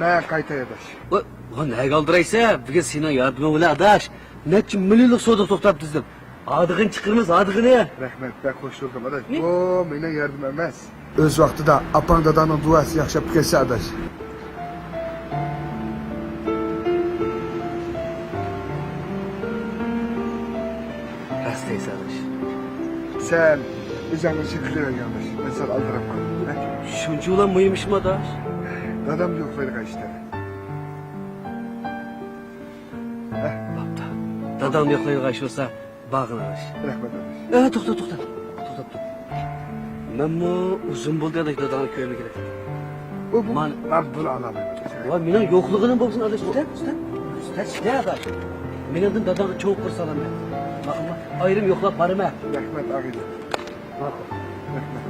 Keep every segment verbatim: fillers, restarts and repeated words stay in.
مەن قايتاي ئاداش. ۋا، ۋا، نەگە ئالدىرايسەن؟ بۈگۈن سېنىڭ ياردىمىڭ بىلەن ئاداش، نەچچە مىليونلۇق سودا توختاپ تىزدىم. ھادىغىنى چىقىرىمىز، ھادىغىنى. رەھمەت، بەك خوش بولدۇم ئاداش. نېمە؟ بۇ مېنىڭ ياردىمىم ئەمەس. ئۆز ۋاقتىدا ئاپاڭ داداڭنىڭ دۇئاسى ياخشى ئاپىكەنسەن ئاداش. راست دەيسەن ئاداش. سەن ئۆزۈڭنى شەكىللىۋەرگەن ئاداش. مەن سەل ئالدىراپ قالدىم، ھە؟ شۇنچىۋالا مۇھىم ئىشمۇ ئاداش؟ دادام يوقلايدىغان ئىشتا. ھە؟ بوپتۇ. داداڭ يوقلايدىغان ئىش بولسا، بارغىن ئاداش. رەھمەت ئاداش. ئە، توختا، توختا. توختاپ تۇر. مەنمۇ ئۇزۇن بولدى ئاداش داداڭنى كۆرمىگىلى. بۇ، بۇ، مانا، مەن بۇنى ئالالمايمەن. ۋا، مېنىڭ يوقلىغىنىم بولسۇن ئاداش. تۇتە، تۇتە. تۇتە، تۇتە ئاداش. مېنىڭدىن داداڭغا چوڭ قۇر سالام بەر. ماقۇلمۇ؟ ئايرىم يوقلاپ بارىمەن. رەھمەت ئاغىنىم. ماقۇل. رەھمەت.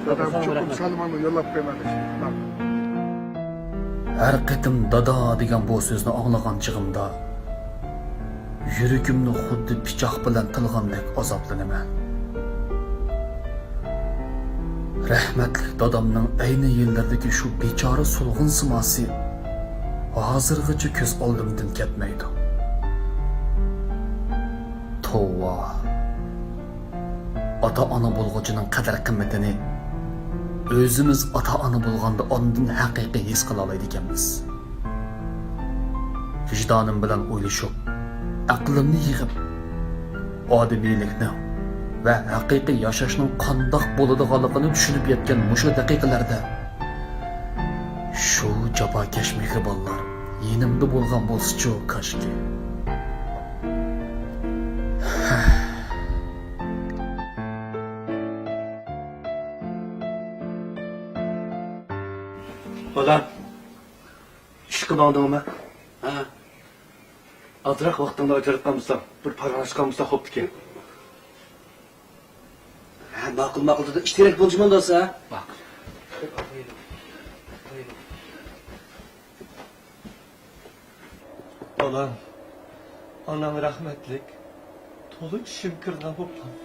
دادام، ساڭا چوقۇم رەھمەت. سالىمىڭنى يوللاپ قويماڭ ئاداش. ماقۇل. ھەر قېتىم دادا دېگەن بۇ سۆزنى ئاڭلىغان چېغىمدا، يۈرىكىمنى خۇددى پىچاق بىلەن تىلغاندەك ئازابلىنىمەن. رەھمەتلىك دادامنىڭ ئەينى يىللىرىدىكى شۇ بىچارە سولغۇنسىماسى ھازىرغىچە كۆز ئالدىمدىن كەتمەيدۇ. توۋا! ئاتا-ئانا بولغۇچىنىڭ قەدىر-قىممىتىنى ئۆزىمىز ئاتا-ئانا بولغاندا ئاندىن ھەقىقىي ھېس قىلالايدىكەنمىز. ۋىجدانىم بىلەن ئويلىشىپ، ئەقلىمنى يىغىپ، ئادىمىيلىكنىڭ ۋە ھەقىقىي ياشاشنىڭ قانداق بولىدىغانلىقىنى چۈشىنىپ يەتكەن مۇشۇ دەقىقىلەردە، شۇ جاپاكەش مېھرىبانلار يېنىمدا بولغان بولسىچۇ، كاشكى. بالام، ئىشقا ماڭدىڭمۇ؟ ھە. ئازراق ۋاقتىڭنى ئاجراتقان بولساڭ، بىر پاراڭلاشقان بولساق خوپتىكەن. ھە، ماقۇل، ماقۇل دادا، ئىش تېرەك بولجىمالدى بولسا. ماقۇل. بالام، ئاناڭ رەھمەتلىك تولا چۈشۈم كىرىدىغان بولۇپ قالدى.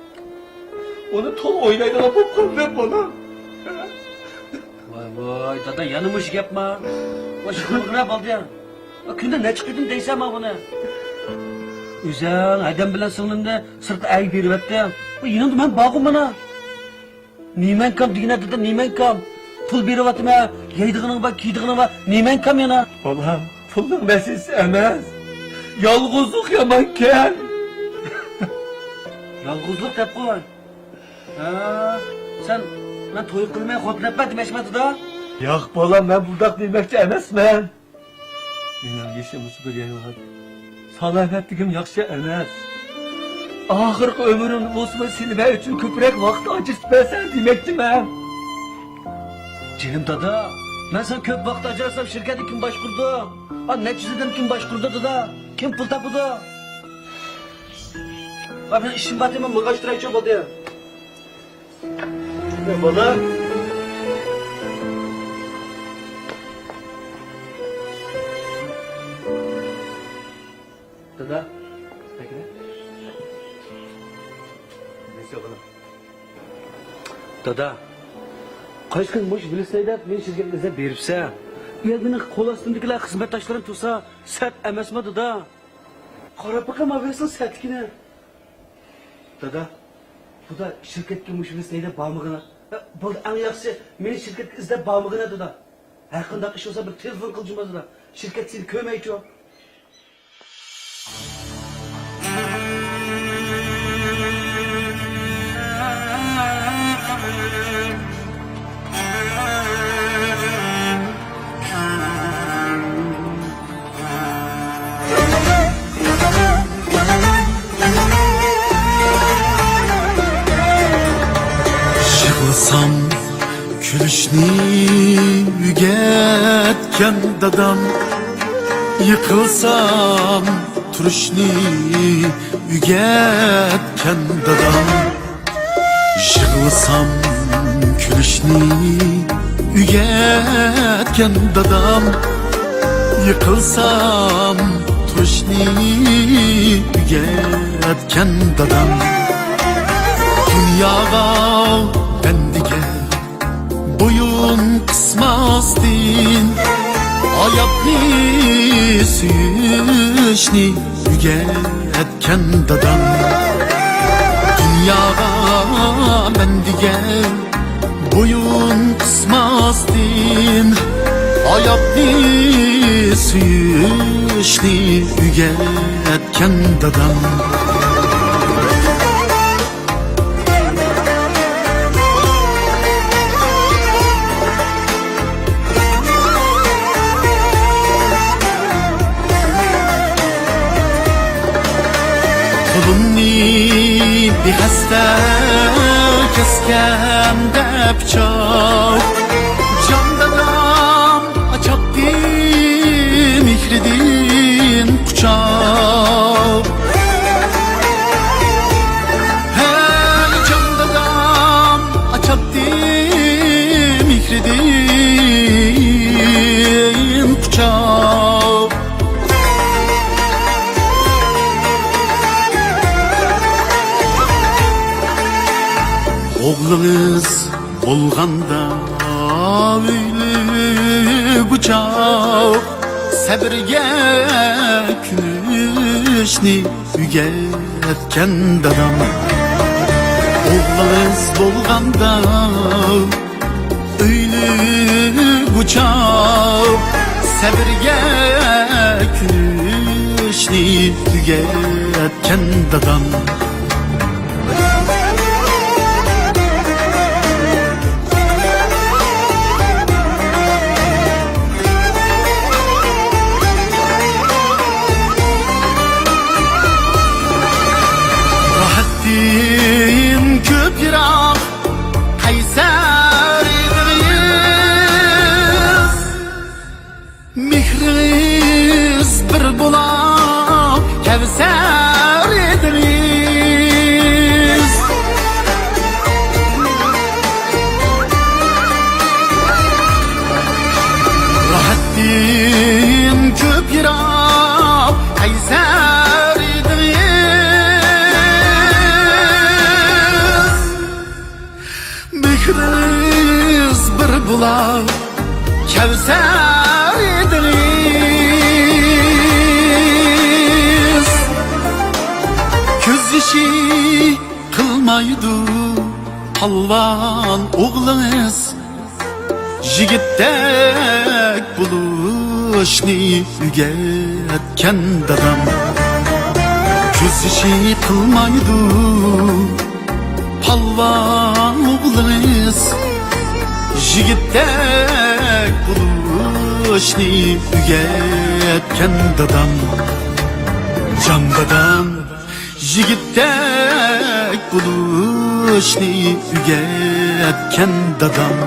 ئۇنى تولا ئوينايدىغان بولۇپ قالدىم، بالام. ۋاي، ۋاي، دادا، يەنە مۇشۇ گەپما؟ ۋاي، شۇ بولغىنا بولدى. ۋاي، كۈندە نەچچە قېتىم دەيسەن ماڭا بۇنى؟ ئۆزۈڭ ھەدەم بىلەن سىڭلىمنى سىرتقا ئەگىپ بېرىۋەتتىڭ. ۋاي، يېنىڭدا مەن بارغۇ مانا. نېمەڭ كام دېگىنە دادا، نېمەڭ كام؟ پۇل بېرىۋاتىمەن، يەيدىغىنىڭ بار، كىيىدىغىنىڭ بار، نېمەڭ كام يەنە؟ بالام، پۇلنىڭ مەسىلىسى ئەمەس. يالغۇزلۇق يامانكەن. يالغۇزلۇق دەپ قوي. ھە، سەن مەن توي قىلماي خوتۇن ئەپمە دېمەكچىمەن دادا؟ ياق بالام، مەن بۇنداق دېمەكچى ئەمەسمەن. مېنىڭ يېشىم مۇشۇ بىر يايلادا. سالامەتلىكىم ياخشى ئەمەس. ئاخىرقى ئۆمرۈمدە بولسىمۇ سېنى مەن ئۈچۈن كۆپرەك ۋاقىت ئاجرىتىپ بەرسەن دېمەكچىمەن. جېنىم دادا، مەن ساڭا كۆپ ۋاقىت ئاجراتسام شىركەتنى كىم باشقۇرىدۇ؟ ئا، نەچچە يۈز ئادەم كىم باشقۇرىدۇ دادا؟ كىم پۇل تاپىدۇ؟ ئا، مېنىڭ ئىشىم بار، مەن ماڭغاچ تۇرايچۇ بولدى. يا بالا. دادا. دادا. قايسى كۈن مۇشۇ ۋېلىسىپىت ھەيدەپ مېنى شىركەتكە ئىزدەپ بېرىپسەن؟ ئۇ يەردە مېنىڭ قول ئاستىمدىكىلەر خىزمەتداشلىرىم تۇرسا سەت ئەمەسمۇ دادا؟ قاراپ بېقىڭ، ماۋۇ ۋېلىسىپىتنىڭ سەتلىكىنى. دادا، خۇدا شىركەتكە مۇشۇ ۋېلىسىپىت ھەيدەپ بارمىغىنا. بولدى، ئەڭ ياخشىسى مېنى شىركەتكە ئىزدەپ بارمىغىنا دادا. ھەرقانداق ئىش بولسا بىر تېلېفون قىل جۇمۇ دادا. شىركەت سېنى كۆرمەيچۇ. يىغلىسام كۈلۈشنى ئۆگەتكەن دادام، يىقىلسام تۇرۇشنى ئۆگەتكەن دادام. يىغلىسام كۈلۈشنى ئۆگەتكەن دادام، يىقىلسام تۇرۇشنى ئۆگەتكەن دادام. دۇنياغا بەندىگە بويۇن قىسماستىن، ھاياتنى سۆيۈشنى ئۆگەتكەن دادام. دۇنياغا مەن دېگەن بويۇن قىسماستىن، ھاياتنى سۆيۈشنى ئۆگەتكەن دادام. قولۇمنى بىخەستە كەسكەندە پىچاق، جان دادام ئاچاتتى مېھرىدىن قۇچاق. ھەي جان دادام ئاچاتتى مېھرىدىن قۇچاق. ئوغلىڭىز بولغاندا ئۆيلۈگۈچاق، سەبرگە كۆنۈشنى ئۆگەتكەن دادام. ئوغلىڭىز بولغاندا ئۆيلۈگۈچاق، سەبرگە كۆنۈشنى ئۆگەتكەن دادام. راھەتتىن كۆپ يىراق قەيسەر ئىدىڭىز. مېھرىڭىز بىر بۇلاق كەۋسەر ئىدىڭىز. راھەتتىن كۆپ يىراق قەيسەر ئىدىڭىز. مېھرىڭىز بىر بۇلاق كەۋسەر ئىدىڭىز. كۆز يېشى قىلمايدۇ پالۋان ئوغلىڭىز. يىگىتتەك بولۇشنى ئۆگەتكەن دادام. كۆز يېشى قىلمايدۇ پالۋان ئوغلىڭىز. يىگىتتەك بولۇشنى ئۆگەتكەن دادام. جان دادام. يىگىتتەك بولۇشنى ئۆگەتكەن دادام.